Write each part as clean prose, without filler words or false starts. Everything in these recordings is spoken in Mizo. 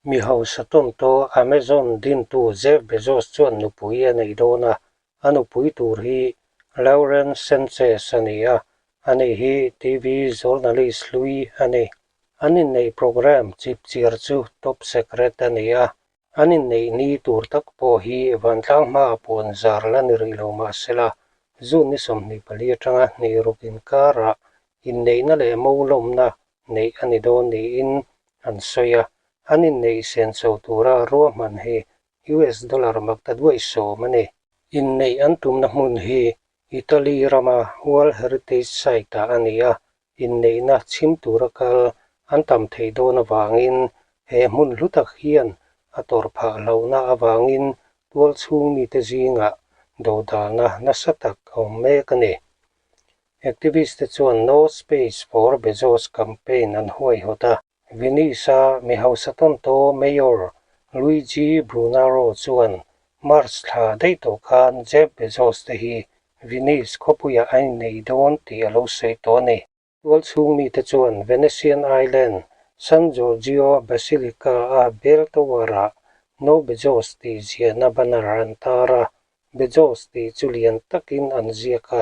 Mi hausa tawntaw Amazon dintu Jeff Bezos chuan nupui a nei dawn a, a nupui tur hi Lauren Sanchez a ni a, ani hi TV journalist hlui a ni. An inneih programme chipchiar chu top secret a ni a, an inneih ni tur tak pawh hi vantlang hmaah puan zar la ni rih lo mah sela, June ni 24 atanga hnih ruk inkarah inneihna leh mo lawmna neih a ni dawn niin an sawi a, an inneih senso tura ruahman hi US dollar maktaduai 10 a ni. Inneih an tumna hmun hi Italy rama World Heritage Site-ah a ni a, inneihna chhim tura kal an tam theih dawn avangin he hmun hlu tak hian a tawrh phah hlauhna avangin tual chhung mite zingah dodalna nasa tak a awm mek a ni. Activist te chuan No Space for Bezos campaign an huaihawt a. Venice-a mi hausa tawntaw Mayor Luigi Brugnaro chuan March thla daih tawh khan Jeff Bezos te hi Venice khawpuiah a innei dawn tih a lo sawi tawh a ni. Tual chhung mite chuan Venetian Island, San Giorgio Basilica-a Bell Tower-ah No Bezos tih ziahna banner an tar a, Bezos tih chu lian takin an ziak a,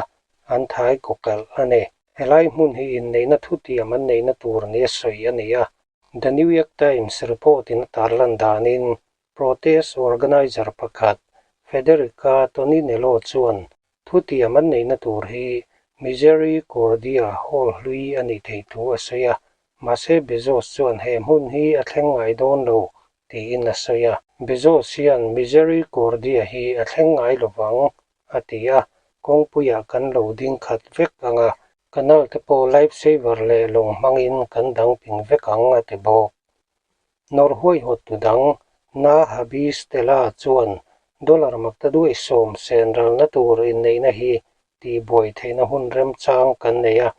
an thai kawkalh a ni. Helai hmun hi inneihna thutiam an neihna tur nia sawi a ni a. The New York Times report-in a tarlan danin protest organizer pakhat Federica Toninello chuan thutiam an neihna tur hi Misericordia Hall hlui a nih theih thu a sawi a, mahse Bezos chuan he hmun hi a thleng ngai dawn lo tiin a sawi a. Bezos hian Misericordia hi a thleng ngai lovang a ti a, kawngpuiah kan lo ding khat vek ang a, canal te pawh life saver leh lawng hmangin kan dang ping vek ang a ti bawk. Nawr huaihawt tu dang Na Habi Stella chuan dollar maktaduai 10 sen ralna tur inneihna hi tihbuai theihna hun remchang kan nei a,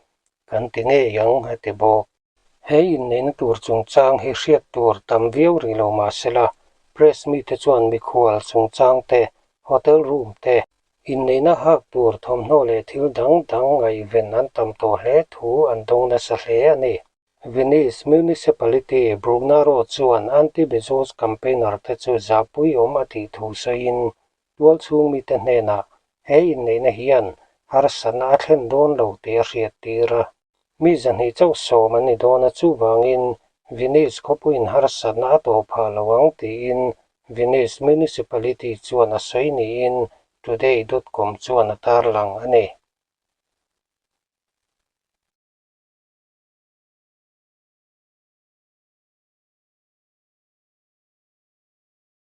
kan ti ngei ang a ti bawk. He inneihna tur chungchang hi hriat tur tam viau rih lo mah sela, press mite chuan mikhual chungchang te, hotel room te, inneihna hak tur thawmhnaw leh thil dang dang ngaihven an tam tawh hle thu an dawng nasa hle a ni. Venice Municipality Brugnaro chuan anti-Bezos campaigner te chu zahpui awm a tih thu sawiin tual chhung mite hnenah he inneihna hian harsatna a thlen dawn lo tih a hriat tir a. Mi 200 chauh 10 an ni dawn a chuvangin Venice khawpuiin harsatna a tawh phah lo ang tiin Venice Municipality chuan a sawi niin Today dot com chuan a tarlang a ni.